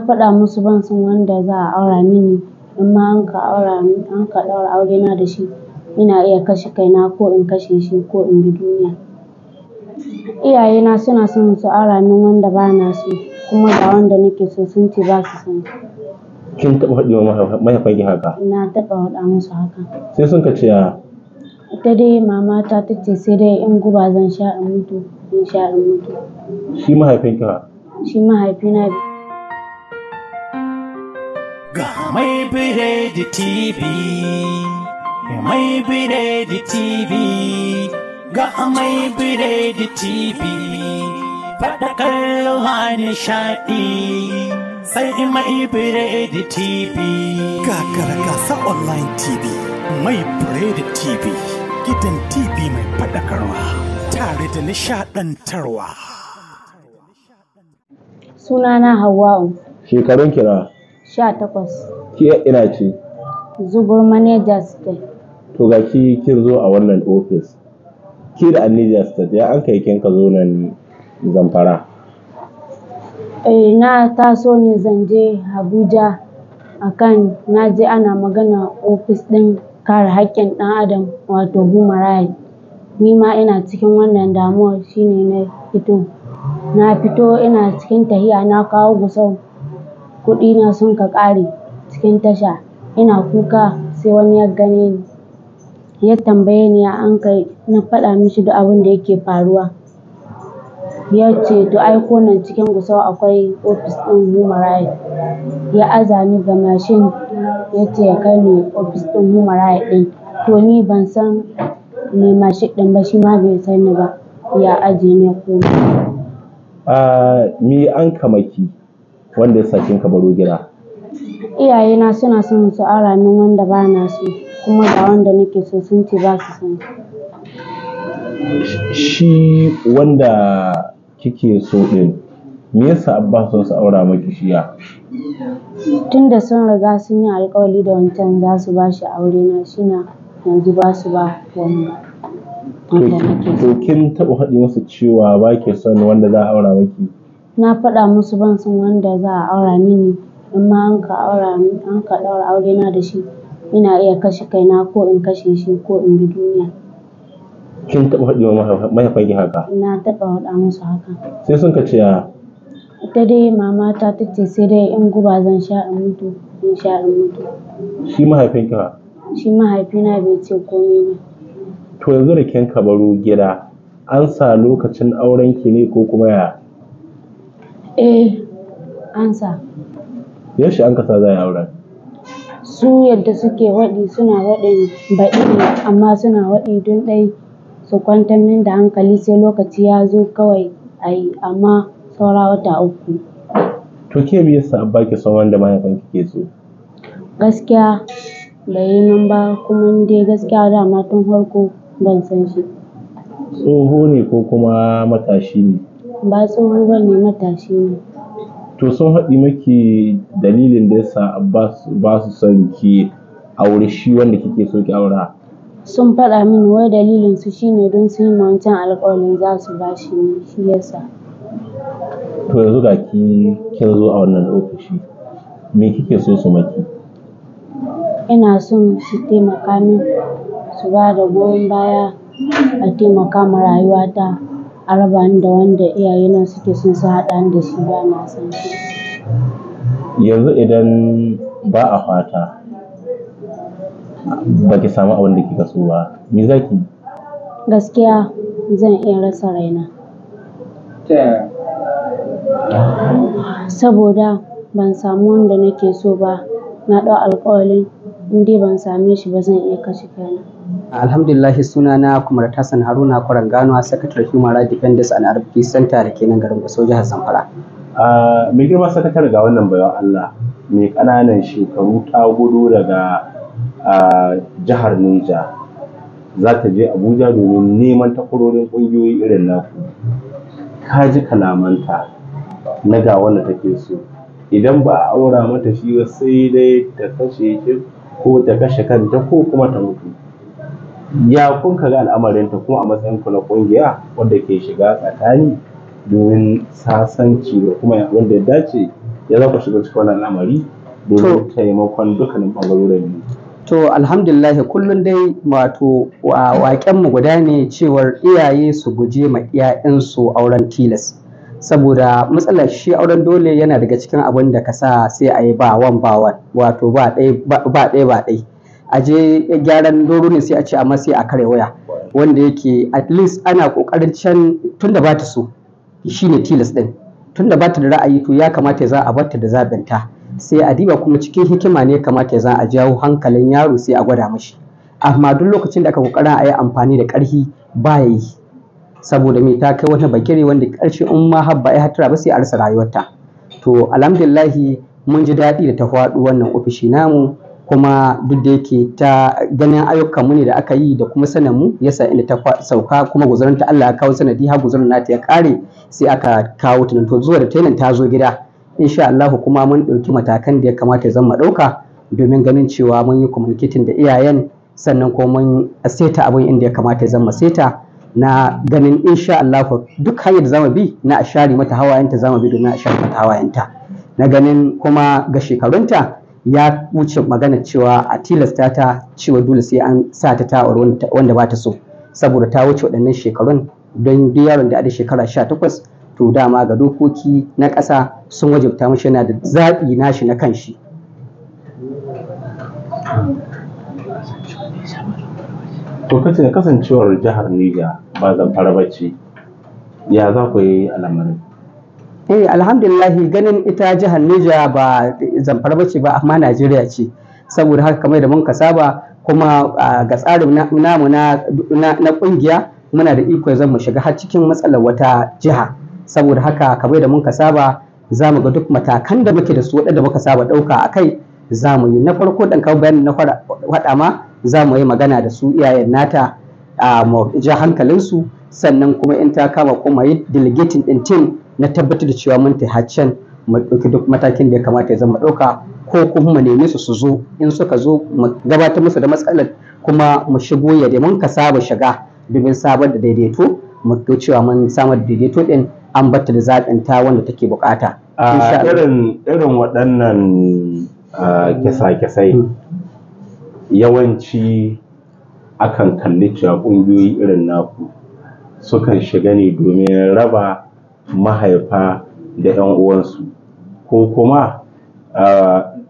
Faɗa musu ban son wanda za a aura mini, in ma an ka aura an ka ɗaura aurena da shi, ina iya kashe kaina ko in kashe shi ko in bi duniya. Iyayena suna son su aura min wanda ba na so, kuma ga wanda nake so sun ce ba su son shi. Kin taɓa faɗi wa mahaifanki haka? Na taɓa faɗa musu haka. Sai sun ka ce ya? Ita dai mamata ta ce sai dai in guba zan sha in mutu, in sha in mutu. Shi mahaifinki fa? Shi mahaifina. Ga Mai Biredi TV, Mai Biredi TV, ga Mai Biredi TV, faɗakar ruwa nishaɗi, sai Mai Biredi TV. Gagara gasa online TV, Mai Biredi TV, gidan TV mai faɗakarwa, tare da nishaɗantarwa. Sunana Hauwa'u. Shekarun ki nawa? 18. Ki ina ce? Zubur Manager State. To ga ki kin zo a wannan ofis. Ki da Niger State, ya an kai kin ka zo nan Zamfara? Eh, na taso ne zan je Abuja akan na je ana magana ofis ɗin kare haƙƙin ɗan adam, wato human right. Ni ma ina cikin wannan damuwar, shine na fito. Na fito ina cikin tahiya, na kawo Gusau, kuɗina sun ka ƙare cikin tasha. Ina kuka sai wani ya gane ni. Ya tambaye ni ya an kai, na faɗa mishi duk abin da yake faruwa. Ya ce to ai ko nan cikin Gusau akwai ofis ɗin human right. Ya aza ni ga mashin, ya ce ya kai ni ofis ɗin human right ɗin. To ni ban san mai mashin ɗin ba, shi ma bai san ni ba. Ya aje ni ya koma. Me an kamaki wanda ya sa kin ka baro gida? Iyayena suna son su aura min wanda ba na so, kuma ga wanda nake so sun ce ba su son shi. Shi wanda kike so ɗin, me yasa abba son su aura maki shiya? Tunda sun riga sun yi alƙawari da wancan za su ba shi aure na, shi na yanzu ba su ba wani wanda nake so. To kin taɓa faɗi musu cewa ba ki son wanda za a aura maki? Na faɗa musu ban son wanda za a aura mini, in ma an ka aura an ka ɗaura aurena da shi, ina iya kashe kaina ko in kashe shi ko in bi duniya. Kin taɓa faɗi wa mahaifanki haka? Na taɓa faɗa musu haka. Sai sun ka ce ya? Ita dai mamata ta ce sai dai in guba zan sha in mutu, in sha in mutu. Shi mahaifinki fa? Shi mahaifina bai ce komai ba. To yanzu da kin ka baro gida, an sa lokacin aurenki ne ko kuma ya? Eh, an sa. Yaushe an ka sa za a yi auren? Su yadda suke waɗi, suna waɗin baɗi ne, amma suna waɗi don ɗai su kwantar min da hankali sai lokaci ya zo kawai a yi, amma saura wata 3. To ke me yasa abba ki son wanda mahaifanki ke so? Gaskiya bai yi min ba, kuma dai gaskiya dama tun farko ban san shi. Tsoho ne ko kuma matashi ne? Ba tsoho ba ne, matashi ne. To sun haɗi maki dalilin da yasa ba su son ki aure shi wanda kike so ki aura? Sun faɗa mini wai dalilin su shine don sun yi wancan alƙawarin za su ba shi ne, shi yasa. To yanzu ga ki kin zo a wannan ofishi, me kike so su maki? Ina son su taimaka min, su ba da goyon baya, a taimaka ma rayuwata, a raba ni da wanda iyayena suke son su haɗa ni da shi, ba na son shi. Yanzu idan ba a fata ba ki samu abin da kika so ba, me za ki yi? Gaskiya zan iya rasa raina. Ta yaya? Saboda ban samu wanda nake so ba, na ɗau alƙawarin in dai ban same shi ba zan iya kashe kaina. Alhamdulillah, sunana Kumar Hassan Haruna Kwarangano, Secretary Human Rights Defenders and Advocacy Center da ke nan garin Gusau, jihar Zamfara. Mai girma sakatare, ga wannan baiwa Allah mai ƙananan shekaru ta gudu daga jihar Neja, za ta je Abuja domin neman takwarorin ƙungiyoyi irin naku. Ka ji kalamanta na ga wanda take so. Idan ba a aura mata shi ba sai dai ta kashe shi ko ta kashe kanta ko kuma ta mutu. Ya kun ka ga al'amarinta kuma a matsayin ku na ƙungiya wanda ke shiga tsakani domin sasanci da kuma wanda ya dace Ya za ku shiga cikin wannan al'amari domin taimakon dukkanin ɓangarorin biyu? To alhamdulillah, kullum dai wato waƙen mu guda ne, cewar iyaye su guje ma 'ya'yansu auren tilas. Saboda matsalar shi auren dole yana daga cikin abin da ka sa sai a yi ba wan ba wan, wato ba ɗaya ba ɗaya ba ɗai. A je gyaran doro ne sai a ce amma sai a kare waya. Wanda yake at least ana ƙoƙarin can tunda ba ta so shine tilas ɗin. Tunda ba ta da ra'ayi, to ya kamata za a barta da zaɓinta. Sai a diba kuma cikin hikima ne kamata za a jawo hankalin yaro, sai a gwada mashi. Amma duk lokacin da aka kokarin a yi amfani da ƙarfi, ba ya yi, saboda me? Ta kai wata bakire wanda ƙarshe in ma har ba a yi hattara ba sai a rasa rayuwarta. To alhamdulillahi, mun ji daɗi da ta faɗo wannan ofishi namu, kuma duk da yake ta ganin ayyukan mu ne da aka yi da kuma sanin mu yasa inda ta sauka, kuma guzurin ta Allah ya kawo sanadi har guzurin nata ya ƙare, sai aka kawo ta. To zuwa da ta ta zo gida insha Allah, kuma mun ɗauki matakan da ya kamata ya zama ɗauka domin ganin cewa mun yi communicating da iyayen, sannan kuma mun seta abin inda ya kamata ya zama seta, na ganin insha Allah duk hanyar da zamu bi na a share mata hawayenta zamu bi domin a share mata hawayenta, na ganin kuma ga shekarunta ya wuce magana cewa a tilasta ta cewa dole sai an sa ta ta auri wanda ba ta so, saboda ta wuce waɗannan shekarun. Don duk yaron da a da shekara 18, to dama ga dokoki na ƙasa sun wajabta mashi yana da zaɓi nashi na kanshi. To kace kasancewar jihar Neja ba Zamfara ba ce, ya za ku yi al'amarin? Eh, alhamdulillah, ganin ita jihar Neja ba Zamfara ba ce ba, amma Najeriya ce. Saboda haka kamar da mun ka saba kuma ga tsarin namu na kungiya, muna da iko zan mu shiga har cikin matsalar wata jiha. Saboda haka kamar da mun ka saba, za mu ga duk matakan da muke da su waɗanda muka saba ɗauka a kai za mu yi. Na farko, ɗan kawo bayanin na faɗa ma, za mu yi magana da su iyayen nata a mu ja hankalinsu, sannan kuma in ta kama kuma yi delegating ɗin team na tabbatar da cewa mun tafi can mu ɗauki duk matakin da ya kamata ya zama ɗauka, ko kuma mu neme su su zo. In suka zo, mu gabatar musu da matsalar, kuma mu shigo yadda mun ka saba shiga domin samar da daidaito, mu ga cewa mun samar da daidaito ɗin, an batta da zaɓin ta wanda take bukata. A irin waɗannan kyasa-kyasai, yawanci akan kalli cewa ƙungiyoyi irin naku sukan shiga ne domin raba mahaifa da 'yan uwansu, ko kuma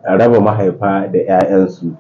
raba mahaifa da 'ya'yansu.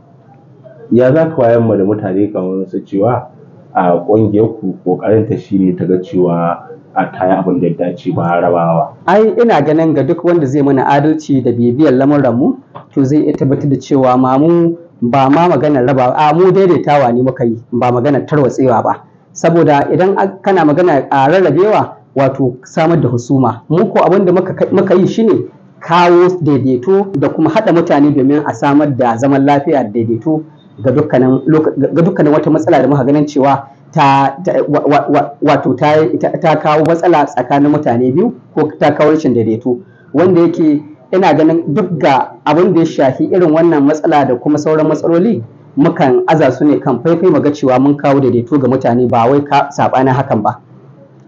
Ya za ka wayar ma da mutane kamar su cewa a ƙungiyar ku ƙoƙarinta shine ta ga cewa a ta yi abin da ya dace, ba rabawa? Ai ina ganin ga duk wanda zai mana adalci da bibiyar lamuran mu, to zai iya tabbatar da cewa ma mu ba ma maganar raba a mu daidaitawa ne muka yi, ba maganar tarwatsewa ba. Saboda idan kana magana a rarrabewa, wato samar da husuma. Mu ko abin da muka yi shine kawo daidaito da kuma haɗa mutane domin a samar da zaman lafiya da daidaito ga dukkanin wata matsala da muka ganin cewa ta wato ta kawo matsala tsakanin mutane biyu ko ta kawo rashin daidaito. Wanda yake ina ganin duk ga abin da ya shafi irin wannan matsala da kuma sauran matsaloli, mukan aza su ne kan faifai mu ga cewa mun kawo daidaito ga mutane, ba wai saɓanin hakan ba.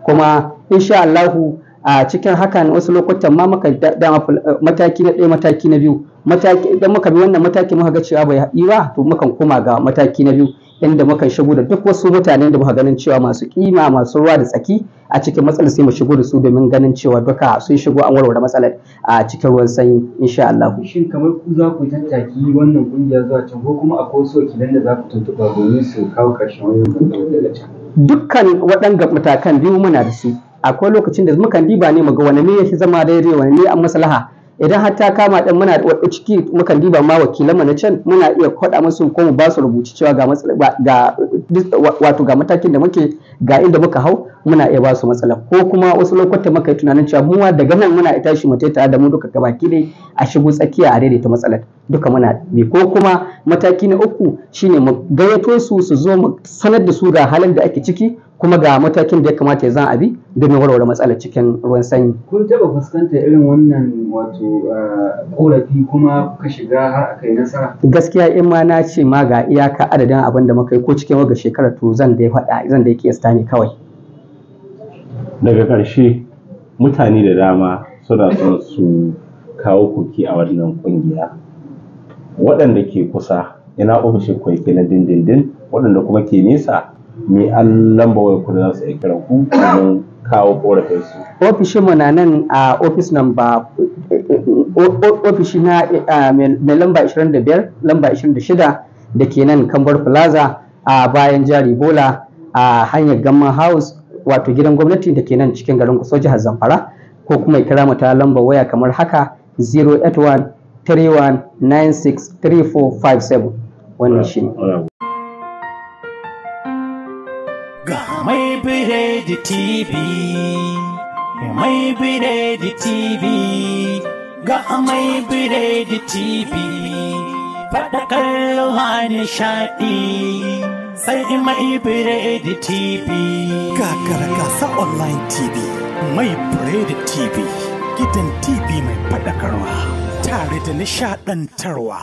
Kuma insha Allahu a cikin hakan wasu lokutan ma muka dama mataki na ɗaya, mataki na biyu, mataki idan muka bi wannan mataki muka ga cewa bai yi ba, to mukan koma ga mataki na biyu, inda mukan shigo da duk wasu mutanen da muka ganin cewa masu kima, masu ruwa da tsaki a cikin matsalar, sai mu shigo da su domin ganin cewa duka sun shigo an warware matsalar a cikin ruwan sanyi insha Allah. Shin kamar ku za ku tattaki wannan kungiya zuwa can, ko kuma akwai wasu wakilan da za ku tuntuɓa domin su kawo ƙarshen wannan matsalar daga can? Dukkan waɗanga matakan biyu muna da su. Akwai lokacin da mukan diba ne mu ga wani ne ya zama daidai, wani ne an maslaha. Idan har ta kama din muna da ciki, mukan diba ma wakilanmu na can, muna iya kwaɗa musu ko mu ba su rubuci cewa ga ga wato ga matakin da muke, ga inda muka hau, muna iya ba su matsala. Ko kuma wasu lokutan muka yi tunanin cewa mu daga nan muna tashi mu tare da mu duka gabaki dai a shigo tsakiya a daidaita matsalar, duka muna bi. Ko kuma mataki na uku shine mu gayyato su su zo, mu sanar da su ga halin da ake ciki, kuma ga matakin da ya kamata ya zan abi domin warware matsalar cikin ruwan sanyi. Kun taɓa fuskantar irin wannan wato ƙorafi kuma kuka shiga har aka yi nasara? Gaskiya in ma na ce ma ga iyaka adadin abin da muka yi ko cikin wagga shekarar, to zan dai faɗa, zan dai kiyasta ne kawai. Daga ƙarshe, mutane da dama suna son su kawo koke a wannan ƙungiya. Waɗanda ke kusa, ina ofishin ku yake na dindindin, waɗanda kuma ke nesa, me an lamba wayar ku da za su iya kiran ku domin kawo ƙorafinsu? Ofishinmu na nan a ofis number ofishi na mai lamba 25, lamba 26 da ke nan Kambar Plaza a bayan Jari Bola a hanyar Gamman House, wato gidan gwamnati da ke nan cikin garin Gusau, jihar Zamfara, ko kuma ya kira mu ta lambar waya kamar haka: 081 31 96 3457. Wannan shi ne. Ga mai biredi TV, mai biredi TV, ga mai biredi TV, faɗakar ruwa nishaɗi, sai mai biredi TV. Gagara gasa online TV, mai biredi TV, gidan TV mai faɗakarwa, tare da nishaɗantarwa.